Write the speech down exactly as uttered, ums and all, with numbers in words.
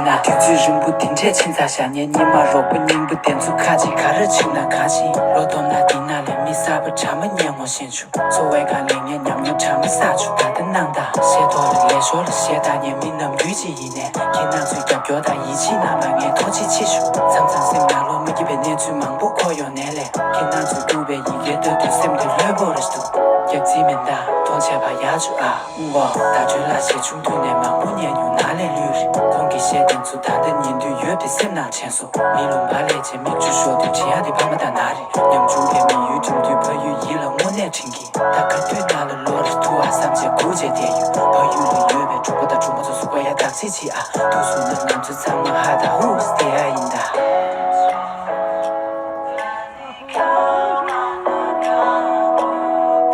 ན། དུས་ཚོད་རིང་པོ་དེ་འདྲས་ཕྱིན་ཚར་ཤག་ངའི་ཉི་མ་རོགས་པ་རྙིང་པ་དེ་ཚོ་ཁ་ཅིག་ག་རེ་བྱུང་ན་གང་ཤེས། ལོ་སྟོང་ན་དེ་ན་ལས་མི་གསར་པ་གྲ་མ་ཉན་ངོ་ཤེས་བྱུང་། འཚོ་བའི་སྒང་ལས་ངས་ཉམས་མྱོང་གྲ་མ་བསགས་བྱུང་། ད་ལྟ་གནང་དང་གཞས་ཐོག་ལ་ལས་ཞོར་ལ་གཞས་བཏང་མཁན་མི་ནམ་རྒྱུན་ཅིག་ཡིན་ནས། ཁྱེད་རང་ཚོས་རྒྱབ་སྐྱོར་དང་ཡིད་ཆེས་གནང་བར་ངས་ཐུགས་རྗེ་ཆེ་ཞུ། མཚམས་མཚམས་སེམས་ནང་ལོགས་མ་སྐྱིད་པའི་གནས་ཚུལ་མང་པོ་འཁོར་ཡོང་ནའི་ལས། ཁྱེད་རང་ཚོས་བསྐུར་བའི་ཡི་གེ་ལྟ་དུས་སེམས་དེ་ལྷོད་པོ་རེད་འདུག་རྒྱག་རྩིས་མེད་ད་མཐོང་ཆེ་བ་ཡག་བྱུང་ཨ། ཨུ་ཝ། ད་ཇོན་ལགས་གཞས་ཆུང་དུས་ནས་མང་པོ་ཉན་མྱོང་ནང་ལས་ལུས་རེད། ཁོང་གི་གཞས་དེ་ཚོ་ད་ལྟ་ཉན་དུས་ཡོད་པའི་སེམས་ནང་དྲན་སོང་། མི་ལུང་པ་ལས་བྱེད་མིག་ཆུ་ཤོར་དུས་དྲན་ཡག་དེ་ཕ་མ་དང་ན་རེད། ཉམ་ཆུང་གི་མི་ཡུལ་འགྲིམ་དུས་ཕ་ཡུལ་ཡིད་ལ་དངོས་གནས་དྲན་གི། ད་ག་དུས་ན་ལ་ལོ་རེ་ཐུ་བ་བསམ་བྱས་སྒུག་བྱས་བསྡད་ཡོད། ཕ་ཡུལ་ལ་ཡོད་པའི་གྲོགས་པོ་དང་གྲོགས་མོ་ཚོ་གཟུགས་པོ་ཡ་བདག་གཅེས་བྱེད་ཨ། ཐུགས་སུ་ན་ང་ཚོ་ཚང་མ་ཧ་ད་ཧུ།